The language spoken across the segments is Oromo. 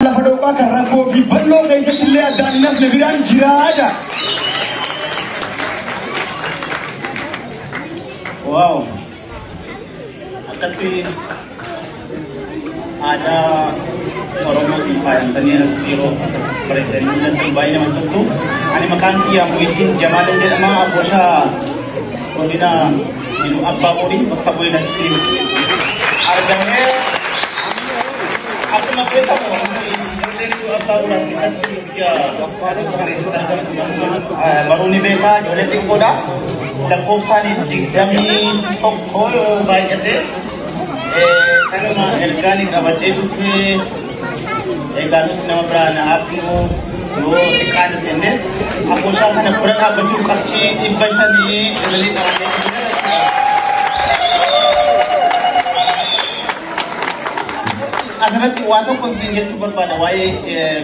Lafa dhooqaa kan rakkoo fi bal'oo keessatti illee addaan hin hafne biraan jiraadha. Waaw! Akkasii aadaa Oromootiin faayamtanii asitti yeroo akkas bareedanii mul'atan baay'ee namatti toltu. Ani maqaan kiyya Muhyiddin Jamaal jedhama. Afooshaa godina Iluu Abbaa Boorii bakka bu'een asitti argamee, akkuma beekamu ijoolleen Iluu Abbaa Booraa keessatti biyya kana keessatti argamtu baruu ni beekaa, ijoollee xiqqoodha. Lakkoofsaan 21 yoo baay'ate. Kanuma ergaan qabadhee dhufee, egaa nus nama biraan hafnu yoo xiqqaanis jennee afooshaa kana bira dhaabbachuuf qarshii 500 isinii qabadhee dhufee. Asirratti waa tokko isin jechuu barbaada waa'ee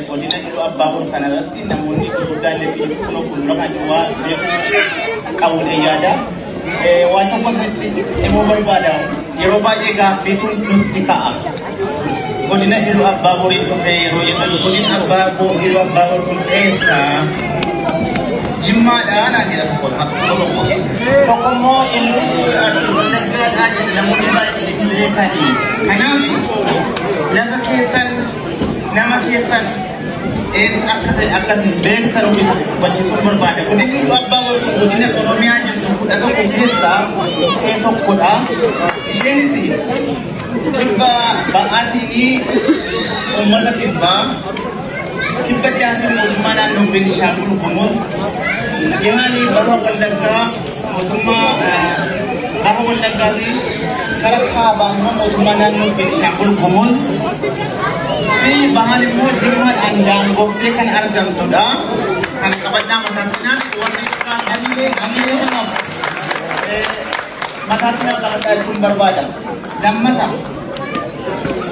godina Iluu Abbaa Boor kana irratti, namoonni gurguddaa illee fi kunoo fuuldura kan jiru waa beekuu qabuudha yaada. Waa tokko isinitti himuu barbaada. Yeroo baay'ee gaaffiitu nutti ka'a. Godina Iluu Abbaa Booriin dhufee yeroo jedhan, godina Abbaa Boor, Iluu Abbaa Boor kun eessa? Jimmaadhaa naan jedha tokko tokko. Tokko immoo Iluu Wallaggaadhaa jedha, namoonni baay'een hin beekani. Kanaaf lafa keessan, nama keessan eessa akka ta'e akkasin beektan isa hubachiisuun barbaada. Godinni Iluu Abbaa Boor kun godina Oromiyaa jirtu 11 keessaa ishee tokkodha. Isheenis kibba ba'aatiin uummata kibbaa, kibba dhiyaatiin mootummaa naannoo Beenishaangul Gumuz, dhiyaanii baha Wallaggaa, mootummaa baha Wallaggaatiin, kara kaabaa immoo mootummaa naannoo Beenishaangul Gumuz fi bahaan immoo Jimmaadhaan daangoftee kan argamtudha. Kan qabadhaa mataatti naan warri kaan hamilee kanaaf mataatti naa qabadhaa jechuun barbaada. Lammata,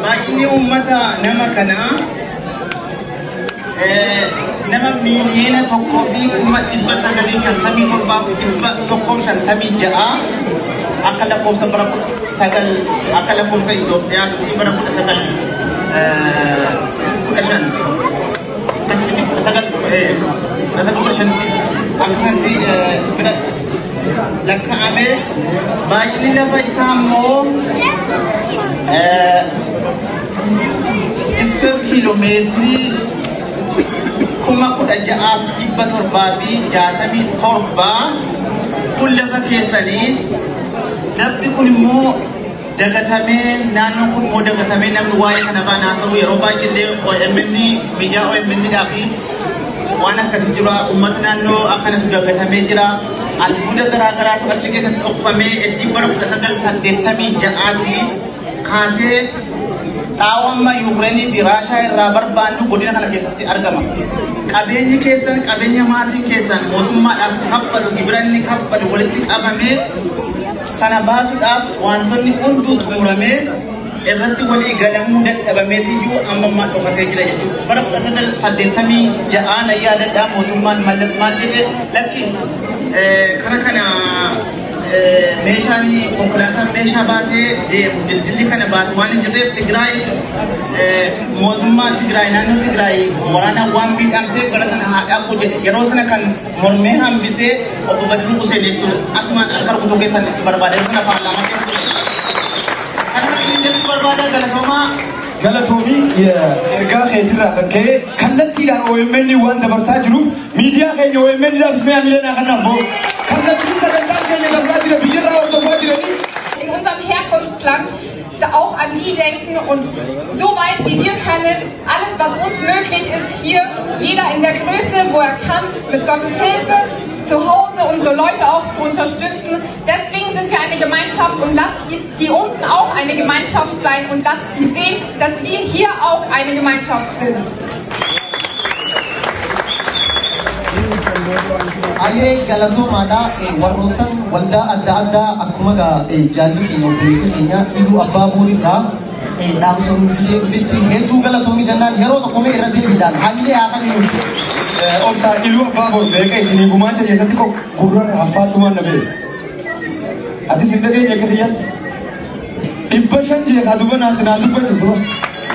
baay'inni uummata nama kanaa nama 1,957,156 akka lakkoofsa bara 19, akka lakkoofsa Itoophiyaatti bara 1915, akkasitti 19 1915tti akkasatti bira lakkaa'amee, baay'inni lafa isaa immoo iskeer kiiloomeetirii 16,767. Kun lafa keessanii. Lafti kun immoo dagatamee, naannoon kun immoo dagatamee, namni waa'ee kanarraa naasa'u yeroo baay'ee OMN, miidiyaa OMN dhaa fi waan akkasii jira. Uummata naannoo akkanatu dagatamee jira. Albuuda garaa garaatu achi keessatti dhokfamee, itti bara 1986tii kaasee xaa'oo amma Yuukireenii fi Raashaa irraa barbaannu godina kana keessatti argama. Qabeenyi keessan, qabeenya maatiin keessan mootummaadhaaf kaffalu, gibira inni kaffalu walitti qabamee, sana baasuudhaaf wantoonni hunduu xumuramee irratti walii galamuu dadhabameetiyyuu amma ammaa dhokatee jira jechuudha. Bara 1986 na yaadadhaa, mootummaan Mallas maal jedhe? Lakki, kara kana meeshaan konkolaataan meeshaa baatee deemu dildilli kana baatu waan hin jirreef, Tigraay, mootummaa Tigraay, naannoo Tigraay waraanaan waan miidhamteef gara sana haa dhaqu jedhe. Yeroo sana kan mormee hambisee obbo Badiruu Hussein jechuudha. Asumaan harka rukutuu keessan barbaade, sana paarlaamaa keessa ture. Kanuma isin jechuu barbaada, galatoomaa. Galatoomii. Ergaa keetirraa kan ka'e kallattiidhaan OMN waan dabarsaa jiruuf, miidiyaa keenya OMN dhaaf ismee hamilee kanaaf moo kallattiin sagantaan keenya dabraa jira, biyyarraa hordofaa jiranii. In unserem Herkunftsland da auch an die denken und so weit wie wir können, alles, was uns möglich ist, hier, jeder in der Größe, wo er kann, mit Gottes Hilfe, zu Hause unsere Leute auch zu unterstützen. Deswegen sind wir eine Gemeinschaft und lasst die unten auch eine Gemeinschaft sein und lasst sie sehen, dass wir hier auch eine Gemeinschaft sind. Ayyee, galatoomaadha. Warroottan waldaa adda addaa, akkuma jaalli keenya, obboleessa keenya Iluu Abbaa Boorirraa dhaamsa nuuf fidee dhufetti hedduu galatoomii jennaan, yeroo tokko mee irra deebiidhaan hamilee haa kennu. Obsaa, Iluu Abbaa Boor beeka isinii gumaacha keessatti gurra haffaattumaan na beeka. Atis hin dhageenye akka kiyyaatti. 500 jee kaa duba naatti naa dubbatu dura.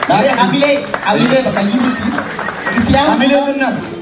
Hamilee hamilee bakka jirutti itti Hamilee aansuudhaan kennaaf.